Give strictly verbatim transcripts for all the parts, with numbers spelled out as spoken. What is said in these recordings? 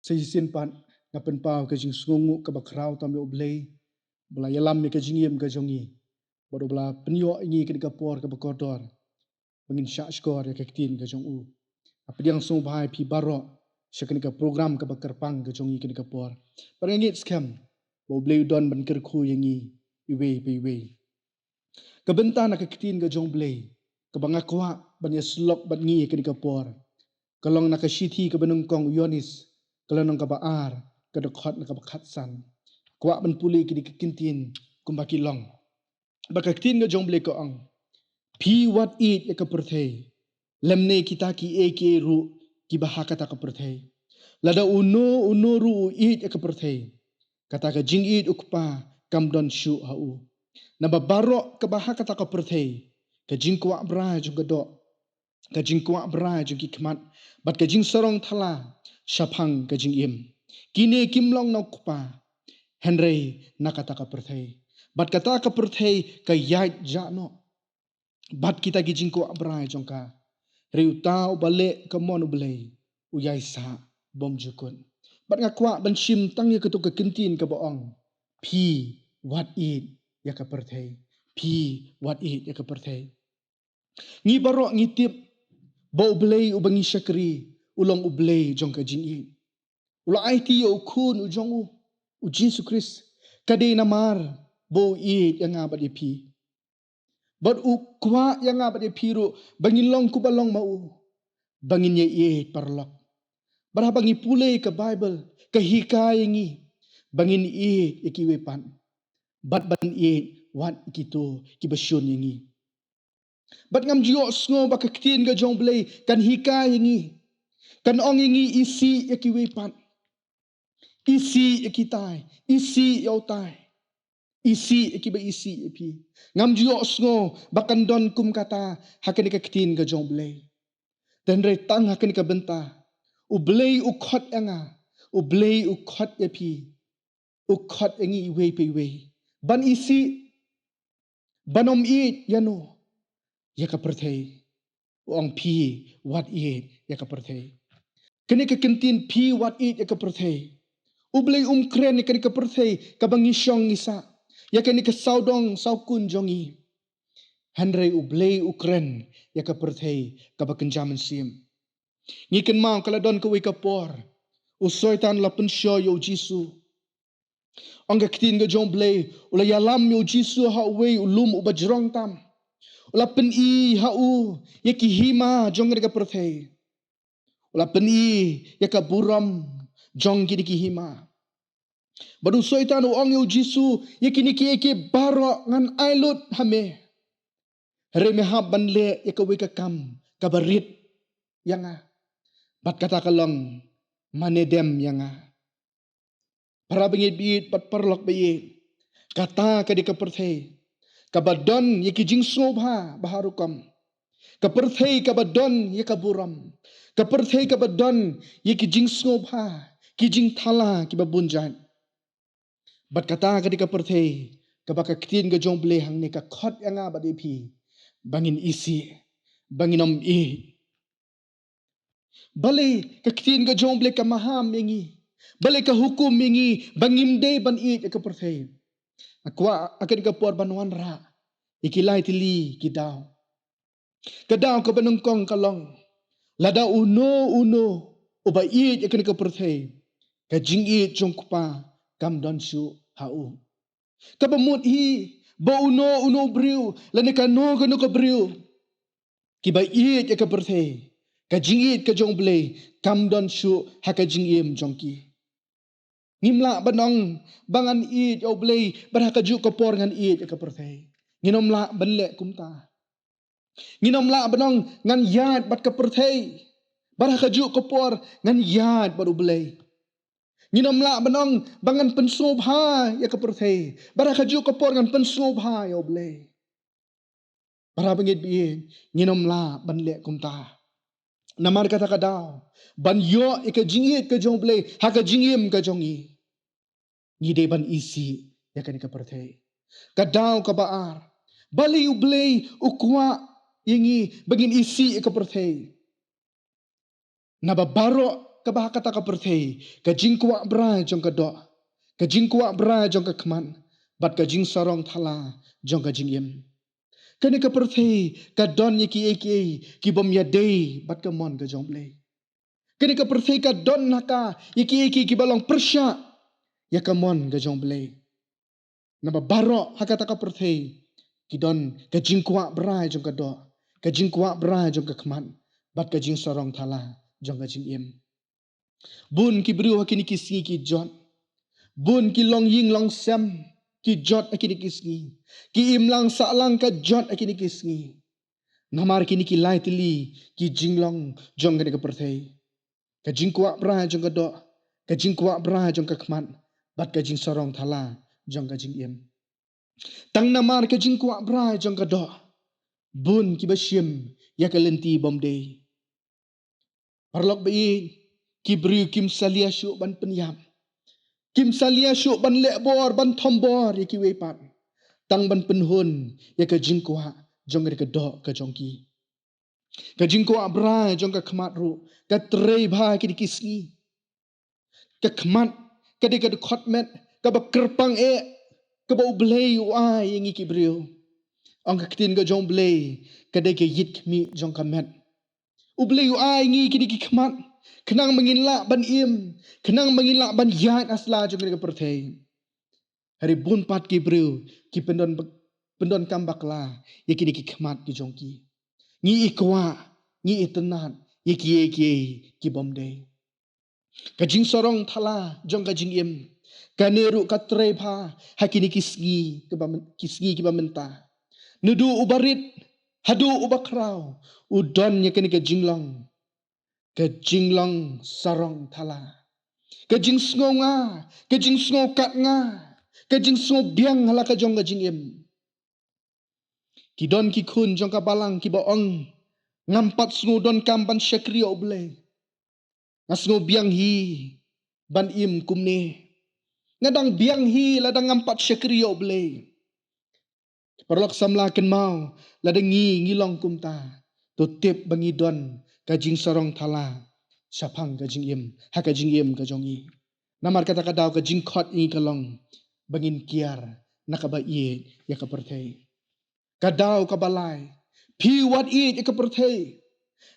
Sa shisien pat nga pynpaw ka jingsngewnguh kaba khraw tam ïa U Blei ba u la ïalam ïa ka jingim ka jong ngi bad u ba la pynïoh ïa ngi kane ka por kaba kordor ba ngin shah shkor ïa ka ktien ka jong u. Nga pdiang sngewbha ïa phi baroh sha kane ka program kaba kyrpang ka jong ngi kane ka por. Bad nga ngeit skhem ba U Blei u don ban kyrkhu ïa ngi iwei pa iwei. Ka bynta na ka ktien ka jong U Blei kaba nga kwah ban ïasyllok bad ngi ïa kane ka por ka long na ka shithi kaba nyngkong u Ïoannis, ka lynnong kaba ar, ka dkhot na kaba khatsan. Kwah ban pule kine ki kyntien kumba ki long. Ba ka ktien ka jong U Blei ka ong, phi wat ïeit ïa ka pyrthei lymne kita kiei kiei ruh kiba ha kata ka pyrthei. Lada uno uno ruh u ïeit ïa ka pyrthei, kata ka jingïeit u Kpa kam don shuh ha u. Naba baroh kaba ha kata ka pyrthei, ka jingkwah brai jong ka doh, ka jingkwah brai jong ki khmat bad ka jingsarong thala shaphang ka jingim, kine kim long na u Kpa, hynrei na kata ka pyrthei. Bad kata ka pyrthei ka ïaid jah noh bad kita ki jingkwah brai jong ka. Hynrei uta uba leh ka mon U Blei u ïaisah bymjukut. Bad nga kwah ban shim tang ïa katu ka kyntien kaba ong, phi wat ïeit ïa ka pyrthei. Phi wat ïeit ïa ka pyrthei. Ngi baroh ngi tip ba U Blei uba ngi shakri u long U Blei jong ka jingïeit. U la aiti ïa u Khun u jong u, u Jisu Khrist, ka dei namar ba u ïeit ïa nga bad ïa phi. Bad u kwah ïa nga bad ïa phi ruh ba ngin long kumba long ma u, ba ngin ïa ïeit paralok. Bad haba ngi pule ka Baibl ka hikai ïa ngi ba ngin ïeit ïa kiwei pat bad ban ïeit wat ïa kito kiba shun ïa ngi. Bad ngam ju ïohsngew ba ka ktien ka jong U Blei kan hikai ïa ngi, kan ong ïa ngi isih ïa kiwei pat, isih ïa kitai, isih ïa utai, isih ïa kiba isih ïa phi. Ngam ju ïohsngew ba kan don kum kata ha kane ka ktien ka jong U Blei. Hynrei tang ha kane ka bynta U Blei u khot ïa nga, U Blei u khot ïa phi, u khot ïa ngi iwei pa iwei ban isih, ban ym ïeit ïano? Ïa ka pyrthei. U ong phi wat ïeit ïa ka pyrthei. Kane ka kyntien phi wat ïeit ïa ka pyrthei, U Blei um kren ïa kane ka pyrthei kaba ngi shong ngi sah, ïa kane ka sawdong sawkun jong ngi. Hynrei U Blei u kren ïa ka pyrthei kaba kynja mynsiem. Ngi kynmaw ka la don kawei ka por u Soitan u la pynshoi ïa u Jisu. Ong ka ktien ka jong U Blei, u la ïalam ïa u Jisu ha uwei u lum uba jrong tam. U la pyni ha u ïa ki hima jong kane ka pyrthei. U la pyni ïa ka burom jong kine ki hima. Bad u Soitan u ong ïa u Jisu, ïa kine kiei kiei baroh ngan ai lut ha me, hynrei me hap ban leh ïa kawei ka kam kaba rit ïa nga. Bad kata ka long, mane dem ïa nga. Para bangeit baieit bad paralok baieit, kata ka dei ka pyrthei kaba don ïa ki jingsngewbha ba har rukom. Ka pyrthei kaba don ïa ka burom. Ka pyrthei kaba don ïa ki jingsngewbha, ki jingthala kiba bun jait. Bad kata ka dei ka pyrthei kaba ka ktien ka jong U Blei hangne ka khot ïa nga bad ïa phi ba ngin isih, ba ngin ym ïeit. Balei ka ktien ka jong U Blei ka maham ïa ngi? Balei ka hukum ïa ngi ba ngim dei ban ïeit ïa ka pyrthei? Nga kwah ha kane ka por ban wanrah ïa ki lai tylli ki daw. Ka daw kaba nyngkong ka long, lada uno uno uba ïeit ïa kane ka pyrthei, ka jingïeit jong U Kpa kam don shuh ha u. Kaba mut hi ba uno uno u briew lane kano kano ka briew kiba ïeit ïa ka pyrthei, ka jingïeit ka jong U Blei kam don shuh ha ka jingim jong ki. Ngim lah ban ong ba ngan ïeit ïa U Blei bad ha kajuh ka por ngan ïeit ïa ka pyrthei. Ngin ym lah ban leh kumta. Ngin ym lah ban ong ngan ïaid bad ka pyrthei bad ha kajuh ka por ngan ïaid bad U Blei. Ngin ym lah ban ong ba ngan pynsngewbha ïa ka pyrthei bad ha kajuh ka por ngan pynsngewbha ïa U Blei. Para bangeit baieit, ngin ym lah ban leh kumta. Namar kata ka daw ban ïoh ïa ka jingïeit ka jong U Blei ha ka jingim ka jong ngi, ngi dei ban isih ïa kane ka pyrthei. Ka daw kaba ar, balei U Blei u kwah ïa ngi ba ngin isih ïa ka pyrthei? Naba baroh kaba ha kata ka pyrthei, ka jingkwah brai jong ka doh, ka jingkwah brai jong ka khmat, bad ka jingsarong thala jong ka jingim. Kane ka pyrthei ka don ïa kiei kiei ki bym ïadei bad ka mon ka jong U Blei. Kane ka pyrthei ka don ha ka ïa kiei kiei kiba long pyrshah ïa ka mon ka jong U Blei. Naba baroh ha kata ka pyrthei ki don ka jingkwah brai jong ka doh, ka jingkwah brai jong ka khmat, bad ka jingsarong thala jong ka jingim. Bun ki briew ha kine ki sngi ki jot. Bun ki longïing longsem ki jot ha kine ki sngi. Ki imlang sahlang ka jot ha kine ki sngi. Namar kine ki lai tylli ki jinglong jong kane ka pyrthei. Ka jingkwah brai jong ka doh, ka jingkwah brai jong ka khmat, bad ka jingsarong thala jong ka jingim. Tang namar ka jingkwah brai jong ka doh, bun kiba shim ïa ka lynti bymdei. Paralok ba ïeit, ki briew kim salia shuh ban pynïap. Kim salia shuh ban leh bor, ban thombor ïa kiwei pat. Tang ban pynhun ïa ka jingkwah jong ka doh ka jong ki. Ka jingkwah brai jong ka khmat ruh ka trei bha ha kine ki sngi. Ka khmat ka dei ka dkhot met kaba kyrpang eh, kaba U Blei u ai ïa ngi ki briew. Ong ka ktien ka jong U Blei, ka dei ka ïit khmih jong ka met. U Blei u ai ïa ngi kine ki khmat khnang ba ngin lah ban im, khnang ba ngin lah ban ïaid ha sla jong kane ka pyrthei. Hynrei bun pat ki briew ki pyndon, pyndonkam bakla ïa kine ki khmat ki jong ki. Ngi i kwah, ngi i tynnad ïa kiei kiei ki bymdei. Ka jingsarong thala jong ka jingim, kane ruh ka trei bha ha kine ki sngi kiba myn-, ki sngi kiba mynta. Naduh uba rit haduh uba khraw, u don ïa kane ka jinglong, ka jinglong sarong thala, ka jingsngew nga, ka jingsngew kat nga, ka jingsngew biang ha la ka jong ka jingim. Ki don ki khun jong ka balang kiba ong, ngam pat sngew donkam ban shakri ïa U Blei. Nga sngew biang hi ban im kumne. Nga dang biang hi lada ngam pat shakri ïa U Blei. Paralok samla, kynmaw, lada ngi ngi long kumta, to tip ba ngi don ka jingsarong thala shaphang ka jingim, ha ka jingim ka jong ngi. Namar kata ka daw ka jingkhot ïa ngi ka long ba ngin kiar na kaba ïeit ïa ka pyrthei. Ka daw kaba lai, phi wat ïeit ïa ka pyrthei.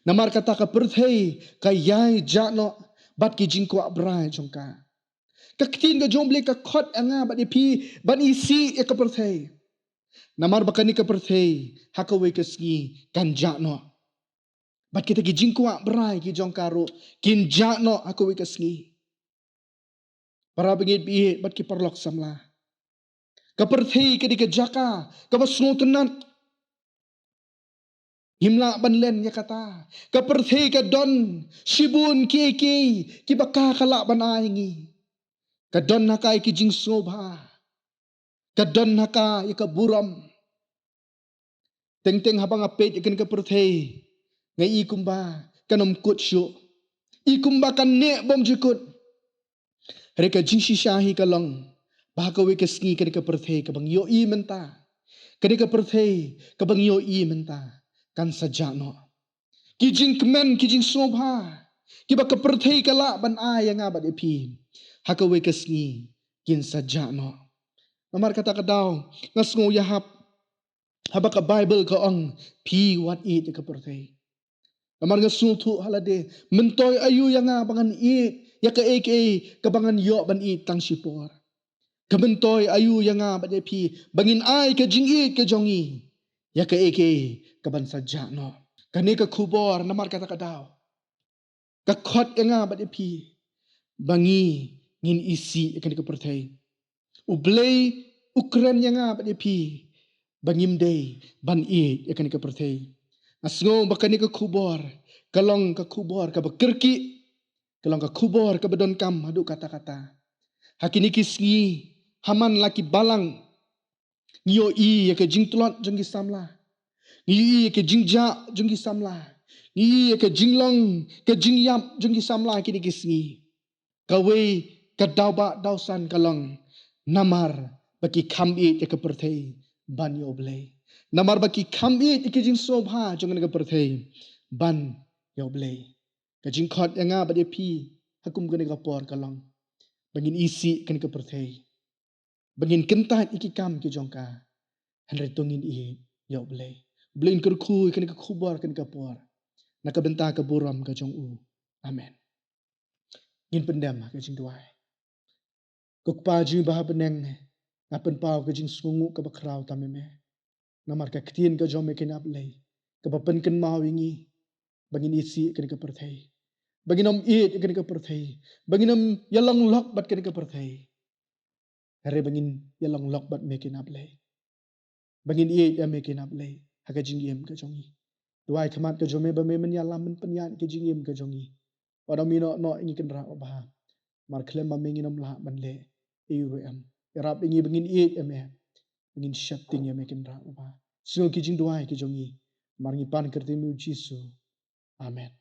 Namar kata ka pyrthei ka ïai jah noh bad ki jingkwah brai jong ka. Ka ktien ka jong U Blei ka khot ïa nga bad ïa phi ban isih ïa ka pyrthei. Namar ba kane ka pyrthei ha kawei ka sngi kan jah noh. Bad kita ki jingkwah brai ki jong ka ruh kin jah noh ha kawei ka sngi. Para bangeit baieit bad ki paralok samla, ka pyrthei ka dei ka jaka kaba sngewtynnat. Ngim lah ban len ïa kata. Ka pyrthei ka don shibun kiei kiei kiba ka ka lah ban ai ngi. Ka don ha ka ïa ki jingsngewbha. Ka don ha ka ïa ka burom. Teng teng haba nga peit ïa kane ka pyrthei, nga i kumba kan ym kut shuh. I kumba kan neh bymjukut. Hynrei ka jingshisha hi ka long ba ha kawei ka sngi kane ka pyrthei kaba ngi ïohi mynta, kane ka pyrthei kaba ngi ïohi mynta, kan sa jah noh. Ki jingkmen, ki jingsngewbha kiba ka pyrthei ka lah ban ai ïa nga bad ïa phi, ha kawei ka sngi kin sa jah noh. Namar kata ka daw nga sngew ïahap haba ka Baibl ka ong, phi wat ïeit ïa ka pyrthei. Namar nga sngewthuh ha lade, myntoi aïu ïa nga ba ngan ïeit ïa kaei kaei kaba ngan ïoh ban ïeit tang shipor. Ka myntoi aïu ïa nga bad ïa phi ba ngin ai ka jingïeit ka jong ngi ïa kaei kaei kaban sa jah noh. Kane ka khubor namar kata ka daw ka khot ïa nga bad ïa phi ba ngi ngin isih ïa kane ka pyrthei. U Blei u kren ïa nga bad ïa phi ba ngim dei ban ïeit ïa kane ka pyrthei. Nga sngew ba kane ka khubor ka long ka khubor kaba kyrkieh, ka long ka khubor kaba donkam haduh katta katta. Ha kine ki sngi, ha man la ki balang, ngi ïohi ïa ka jingtlot jong ki samla, ngi ïohi ïa ka jingjah jong ki samla, ngi ïohi ïa ka jinglong, ka jingïap jong ki samla ha kine ki sngi. Kawei ka daw ba daw san ka long namar ba ki kham ïeit ïa ka pyrthei ban ïa U Blei. Namar ba ki kham ïeit ïa ki jingsngewbha jong kane ka pyrthei ban ïa U Blei. Ka jingkhot ïa nga bad ïa phi ha kum kane ka por ka long ba ngin isih kane ka pyrthei, ba ngin kyntait ïa ki kam ki jong ka. Hynrei to ngin ïeit ïa U Blei. U Blei un kyrkhu ïa kane ka khubor kane ka por na ka bynta ka burom ka jong u. Amen. Ngin pyndem ha ka jingduwai. Ko Kpa jong ngi ba ha bneng, nga pynpaw ka jingsngewnguh kaba khraw tam ïa me. Namar ka ktien ka jong me kane A Blei, kaba pynkynmaw ïa ngi ba ngin isih kane ka pyrthei, ba ngin ym ïeit ïa kane ka pyrthei, ba ngin ym ïalong lok bad kane ka pyrthei. Hynrei ba ngin ïalong lok bad me kane A Blei, ba ngin ïeit ïa me kane A Blei ha ka jingim ka jong ngi. Duwai khmat ka jong me ba me men ïalam men pynïaid ka jingim ka jong ngi. Wat ym ïehnoh noh ïa ngi Kynrad Kpa Bha, namar khlem ma me ngin ym lah ban leh ei ruh em. Ïarap ïa ngi ba ngin ïeit ïa me, ba ngin sheptieng ïa me Kynrad Kpa Bha. Sngew ki jingduwai ki jong ngi, namar ngi pan ha ka kyrteng U Jisu. Amen.